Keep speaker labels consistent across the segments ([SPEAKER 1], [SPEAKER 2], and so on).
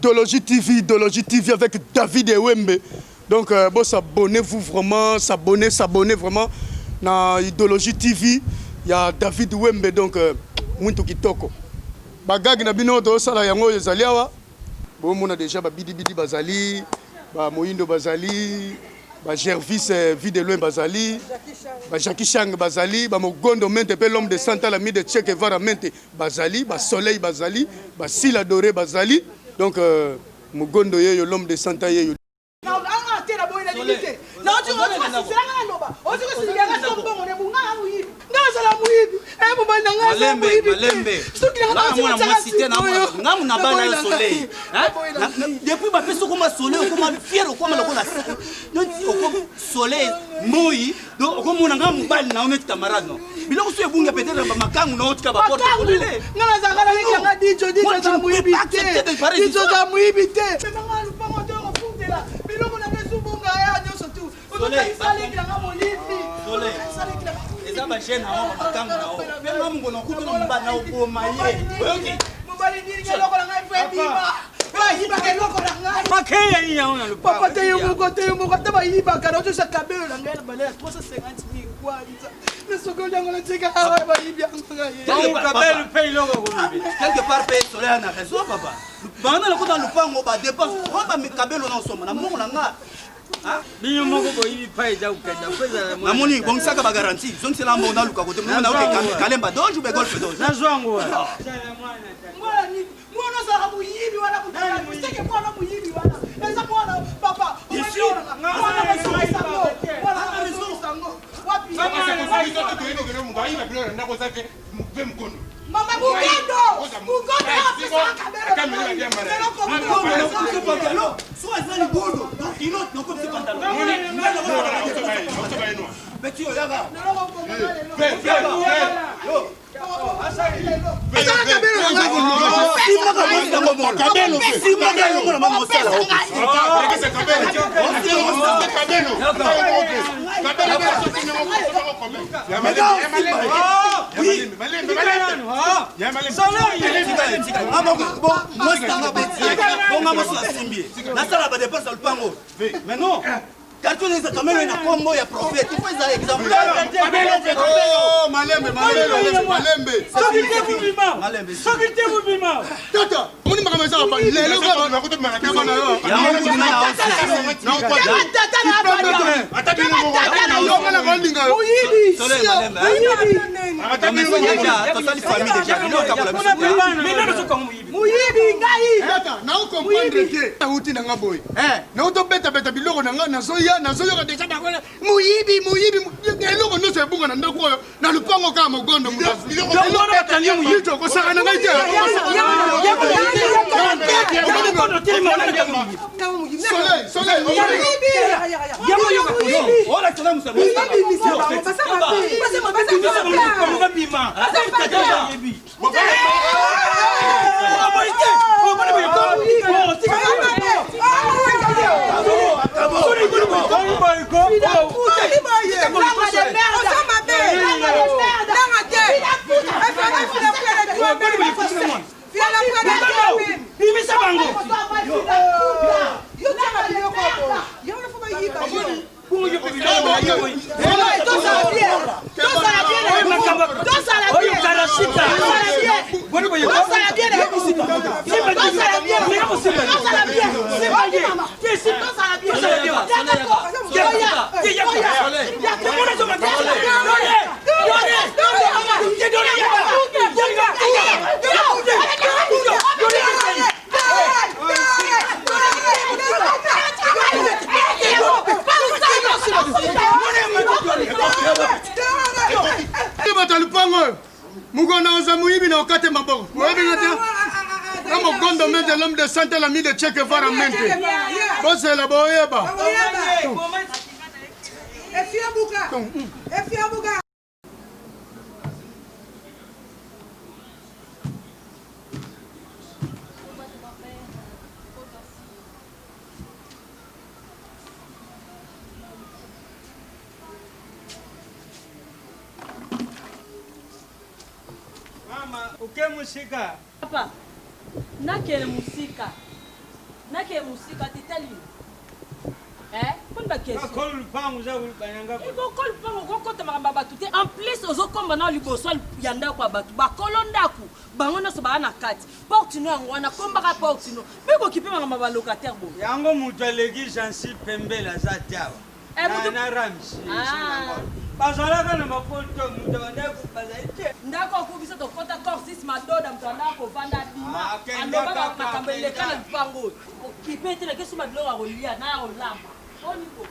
[SPEAKER 1] Idéologie TV, Idéologie TV avec David Ewembe. Donc, euh, bon, s'abonnez-vous vraiment, s'abonnez, s'abonnez vraiment na Idéologie TV. Il y a David Wembe, donc, euh, Muntu Kitoko. Bagag na bino tosala yango ezali awa. Bomona déjà ba bidi bidi bazali, ba moyindo bazali, ba Gervis euh, vie de loin bazali, ba Jackie Chang bazali, ba Mogondo Mente pe l'homme de Santa la mi de Che Guevara Mente bazali, ba Soleil bazali, ba Sila Doré bazali. Donc euh, Mogondo yeyo l'homme de Santa yeyo.
[SPEAKER 2] Mwana mwasi te ngamu na bala yo soleil depuis bapesi okoma soleil okoma fier okoma lokola soleil moi donc okomona nga mobali na yo neti camarade no biloko so ebunga peut-être bamakangu na otika baporte
[SPEAKER 3] nga nazalaka na leki yanga dijo dijo aza moyibi te dijo aza moyibi te memanga lupango te okofutela biloko na nga ezobunga ya nyonso tu ozokanisa leki nanga moyibi
[SPEAKER 2] eza bajeune na yo bamakangu na yo mpe nga mongono okutu na mobali na oboma ye oyoki
[SPEAKER 3] mobali nini eloko na ngai fo ebima bayibaka eloko na ngai papa te yo moko te yo moko ata bayibaka naotosa kabelo na ngai na bale ya 350 mille kwanza nasokoli yango natika awa bayibi yango
[SPEAKER 2] quelque part mpe soleil na raison papa banda nakota lupango badepense oyo bamikabelo na osomba na mbongo na nga
[SPEAKER 4] bino moko boyibi pa eza kokenda
[SPEAKER 2] namoni bongisaka bagarantie zongisela mbongo naluka kote naoke kalemba doge ube golfe doge
[SPEAKER 4] nazwa yango
[SPEAKER 3] mwana ozalaka moyibi wana seke mwana moyibi wana eza mwana papa mwana bazongisango mwana bazongisango wapi mama mugondo mugondo apesaka
[SPEAKER 2] kabelo so eza libondo donc ino nakobisa pantalon petit oyaka Nasala ba dépense ya lupango mais non Carton eza quand même na kombo ya prophète. Il faut eza exemplaire.
[SPEAKER 1] Oh, malembe, malembe, malembe.
[SPEAKER 4] Soki te bobima.
[SPEAKER 2] Malembe.
[SPEAKER 4] Soki te bobima.
[SPEAKER 1] Tata, omoni makambo eza ba lelo kaka nakotobima na yo.
[SPEAKER 3] Muyibi ngai.
[SPEAKER 1] Tata, nao comprendre te. Nauti na nga boye. Nautobetabeta biloko na nga nazoya nazoyoka deja bango moyibi moyibi eloko nyonso ebunga na ndako oyo na lupango kaka mogondo moto kosaka na ngai te. Soleil, soleil,
[SPEAKER 4] Bimisa bango.
[SPEAKER 1] Bato ya lupango oyo mokona oza moyibi na okate maboko oyebi nga te na mogondo mente l'homme de sante l'ami de Che Guevara mente bozela boyeba.
[SPEAKER 4] Mama, oke mosika.
[SPEAKER 5] Papa, nakende mosika. Nake mosika te tali eh poni ba question.
[SPEAKER 4] Bakolo lupangu za banyanga.
[SPEAKER 5] Bokolo lupangu okokota makambo ya bato te en plus ozokomba nao liboso ya ndako ya bato bakolo ndako bango nyonso baa na kati porte no yango wana kombaka porte no mpe kokipe makambo ya balocataire boye.
[SPEAKER 4] Yango moto aleki Jansi pembele aza te awa.
[SPEAKER 5] Eh, mutu...
[SPEAKER 4] Na Ramsi. Ah. Bazalaka na mapoto moto bandako bazali te.
[SPEAKER 5] Ndako oku biso tokota corps 6 madoda moto andaka kovanda abima
[SPEAKER 4] Ah,
[SPEAKER 5] alobaka makambo eleka na lupango oyo okipe te nake suma biloko ya kolia na ya kolamba oniko.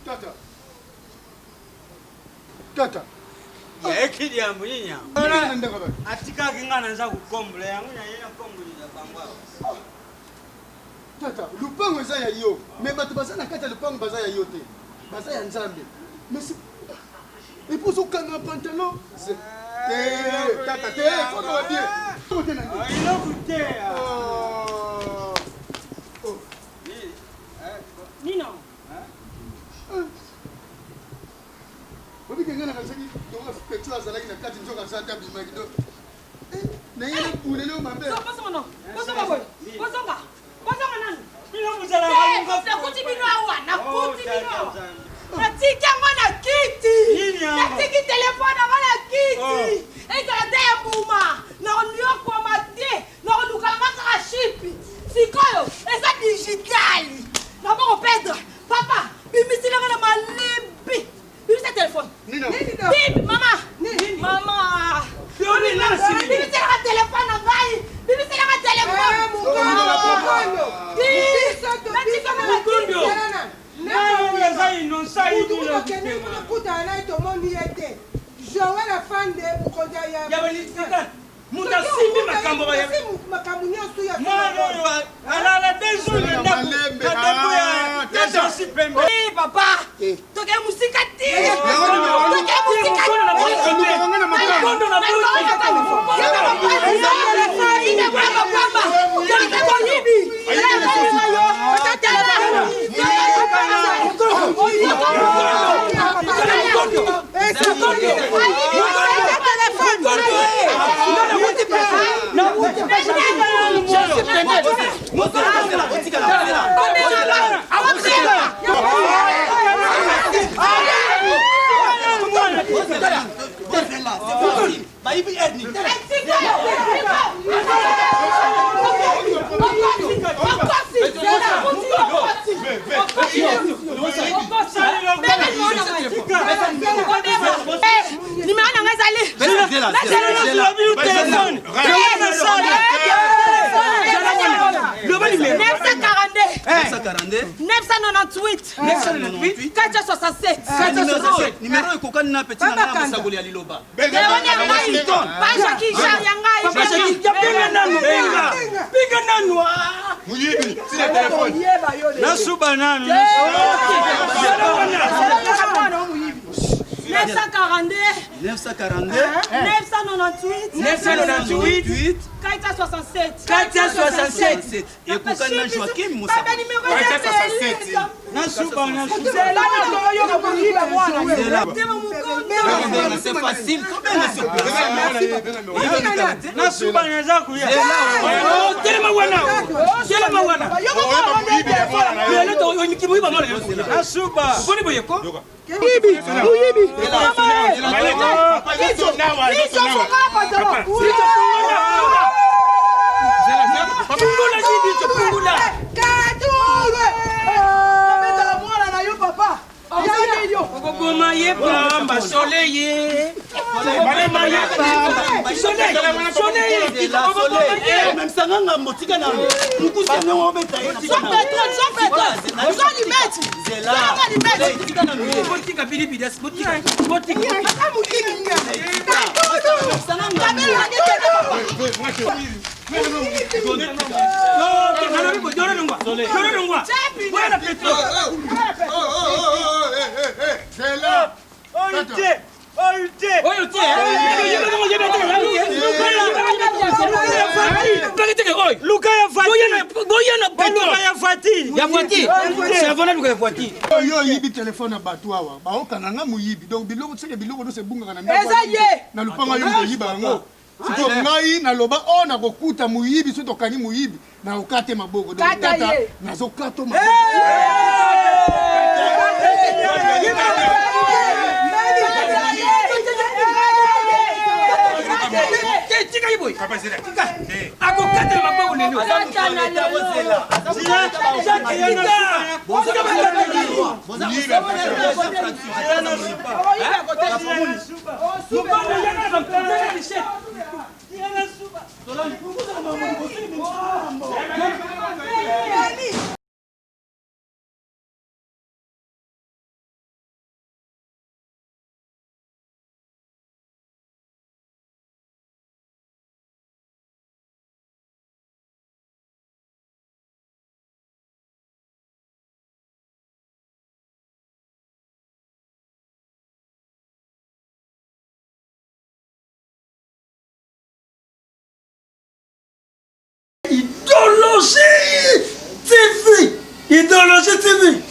[SPEAKER 1] Tata. Tata.
[SPEAKER 4] Ekili ya mwinya.
[SPEAKER 1] Nini ndako ba?
[SPEAKER 4] Atikaki nga naza kokombola yango naye nakombolela bango awa.
[SPEAKER 1] Tata, lupango eza ya yo. Mais bato baza na kati ya lupango baza ya yo te. Baza ya Nzambe. Mais si Et puis ozokanga pantalon. Te, tata, te, faut que bien. Faut te na nini?
[SPEAKER 4] Eloko te.
[SPEAKER 1] Oh. Oh.
[SPEAKER 5] Nino.
[SPEAKER 1] Obike nga nakazaki donga petro azalaki na kati nzoka aza te abimaki do na ye nakulele yo mabe.
[SPEAKER 5] Bozonga no. Bozonga boye. Bozonga. Bozonga nanu.
[SPEAKER 4] Bino bozalaka
[SPEAKER 5] Nakuti bino awa, nakuti bino awa. Natiki yango na kiti. Natiki telefone yango na kiti. Ezala te ya mbuma. Nakonyokwama te. Nakoluka nanga kaka shipi. Sikoyo eza digital. Naboko Pedre. Papa, bimisilanga na malembe. Bimisa telefone. Bim, mama. Mama. Bimiselaka telefone na ngai. Bimiselaka telefone.
[SPEAKER 3] Kutana naye tomoni ye te Joel afande mokonzi ya
[SPEAKER 4] moto asimbi makambo
[SPEAKER 3] makambo nyonso ya
[SPEAKER 4] mwana oyo alala deux jours na ndako na depo ya Jansi pembe.
[SPEAKER 5] Papa, toke mosika te. Toke mosika.
[SPEAKER 2] Bayibi ethnic.
[SPEAKER 5] Numéro na ngai ezali
[SPEAKER 2] 942
[SPEAKER 5] 998 467.
[SPEAKER 2] Numéro ekokani na petit na ngai na mosakoli ya liloba.
[SPEAKER 4] Benga nanu, benga. Benga nanu.
[SPEAKER 1] Muyibi, sina telefone.
[SPEAKER 4] Nasuba nanu.
[SPEAKER 5] 942
[SPEAKER 2] 942
[SPEAKER 5] 998
[SPEAKER 4] 998
[SPEAKER 5] 467.
[SPEAKER 4] 467.
[SPEAKER 2] Ekokani na Joaquim Mosakoli.
[SPEAKER 4] Nasuba nasuba.
[SPEAKER 2] C'est facile. Tobenga sur place.
[SPEAKER 4] Nasuba naza kuya. Telema wana. Telema wana. Nasuba.
[SPEAKER 3] Boni boye ko? Muyibi, muyibi.
[SPEAKER 4] Pungula jibicho, pungula.
[SPEAKER 3] Katurwe. Nabetaka mwana na yo papa.
[SPEAKER 4] Okoboma ye pamba soleil. Okoboma ye pamba soleil. Soleil. Okoboma ye.
[SPEAKER 2] Lakisa nga ngambo tika na mukusi ya ndenge obeta ye.
[SPEAKER 5] Zwa petrole, zwa petrole. Zwa limeti.
[SPEAKER 2] Zela.
[SPEAKER 5] Zwa nga limeti.
[SPEAKER 2] Tika na nuye.
[SPEAKER 4] Botika bilibili, botika. Botika.
[SPEAKER 5] Aza moyibi nga.
[SPEAKER 2] Lakisa nga ngambo.
[SPEAKER 5] Kabelo na ngeke na papa.
[SPEAKER 4] Nalobi bo, doro longwa. Doro longwa. Boya na petrole.
[SPEAKER 1] Zela.
[SPEAKER 4] Oyo te,
[SPEAKER 3] Luka ya
[SPEAKER 4] Boya
[SPEAKER 3] ya voiture.
[SPEAKER 4] Ya voiture. Savona luka ya voiture.
[SPEAKER 1] Oyo oyibi telefone ya bato awa baokanga nga moyibi donc biloko seke biloko nyonso ebungaka na ndako
[SPEAKER 5] Eza ye.
[SPEAKER 1] na lopanga yo moyiba yango sikoyo ngai naloba oyo nakokuta moyibi soki tokangi moyibi nakokate maboko donc
[SPEAKER 5] Kata
[SPEAKER 1] tata
[SPEAKER 5] ye.
[SPEAKER 1] nazokata maboko
[SPEAKER 4] Tika ye boye. Akokatela maboko lelo.
[SPEAKER 3] Idéologie TV Idéologie TV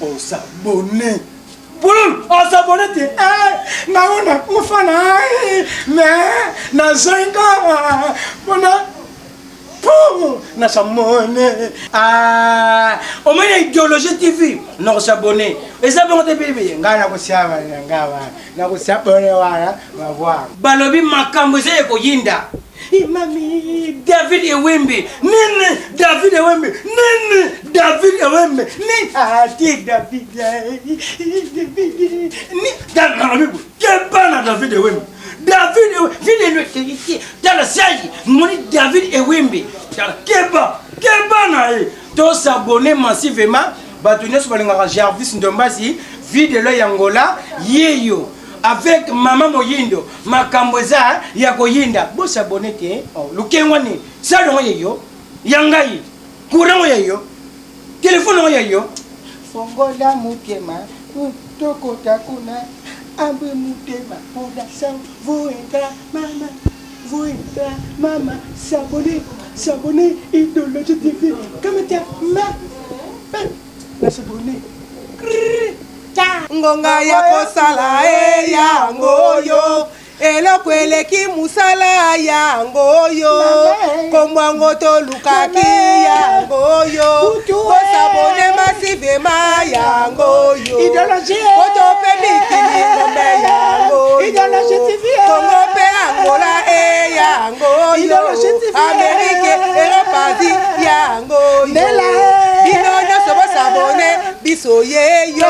[SPEAKER 3] On s'abonne Bololo on s'abonne te eh, nango nakufa na eh, mais nazonga mpona po na s'abonne ah, omoni idéologie TV nakosabonne eza bongo te pilipili ngai nakosiaba na ngai wana nakosabonne wana mavwanga
[SPEAKER 4] Balobi makambo eza ya koyinda.
[SPEAKER 3] Mami David Ewembe nini David Ewembe nini David Ewembe nini ati David David ni nalobi keba na David Ewembe David Ewembe vile lo tala siagi moni David Ewembe tala keba keba na ye
[SPEAKER 4] To s'abonner massivement bato nyonso balingaka Jarvis Ndombasi videlo ya Angola yeyo avec mama Moyindo makambo eza ya koyinda bo s'abonner te oh, lukengwa nini salongo yeyo ya ngai courant yeyo telefone yango yeyo
[SPEAKER 3] fongola motema tokota kuna ambe motema mpona sa voentra mama voentra mama s'abonner s'abonner idéologie tv kamata ma na s'abonner
[SPEAKER 5] Ngonga ya kosala e yango oyo eloko eleki mosala yango oyo kombo yango tolukaki yango oyo kosabone masivema yango oyo poto mpe mikili ngombe yango oyo Kongo mpe Angola e yango oyo Amerike Europe Asie yango oyo bino nyonso bosabone biso yeyo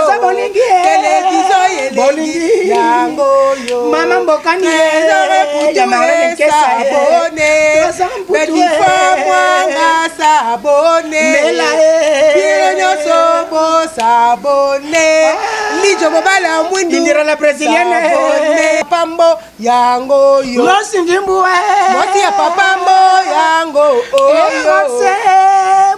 [SPEAKER 5] televizio elengi yango oyo
[SPEAKER 3] Mama Mbokani,
[SPEAKER 5] Trésor
[SPEAKER 3] ya Marlène Nkesa,
[SPEAKER 5] sabone
[SPEAKER 3] Trésor Mputu,
[SPEAKER 5] Petit Fort Mwanga sabone
[SPEAKER 3] Mela, eh.
[SPEAKER 5] bino nyonso bosabone lijo mobali ya mwindu
[SPEAKER 3] Indira la brésilienne, eh.
[SPEAKER 5] sabone pambo yango oyo
[SPEAKER 3] Mwasi ndimbu eh.
[SPEAKER 5] mwasi ya papambo yango
[SPEAKER 3] Eh,
[SPEAKER 5] oyo
[SPEAKER 3] Rose,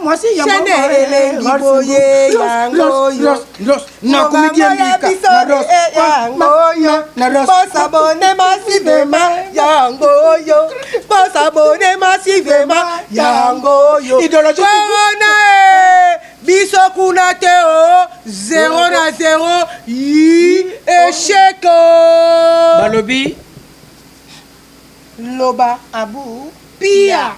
[SPEAKER 3] mwasi ya
[SPEAKER 5] Chaîne
[SPEAKER 3] mama, eh,
[SPEAKER 5] elengi
[SPEAKER 3] Rose
[SPEAKER 5] boye
[SPEAKER 3] Ndimbu.
[SPEAKER 5] yango oyo.
[SPEAKER 3] Rose, Rose, nakumidiembika na Rose,
[SPEAKER 5] yango oyo
[SPEAKER 3] na Rose.
[SPEAKER 5] bosabone masivema yango oyo bosabone masivema yango oyo
[SPEAKER 3] Idéologie
[SPEAKER 5] korona e biso kuna te o 0 na 0 yi échec o
[SPEAKER 4] Balobi
[SPEAKER 5] loba
[SPEAKER 3] Abu
[SPEAKER 5] pia.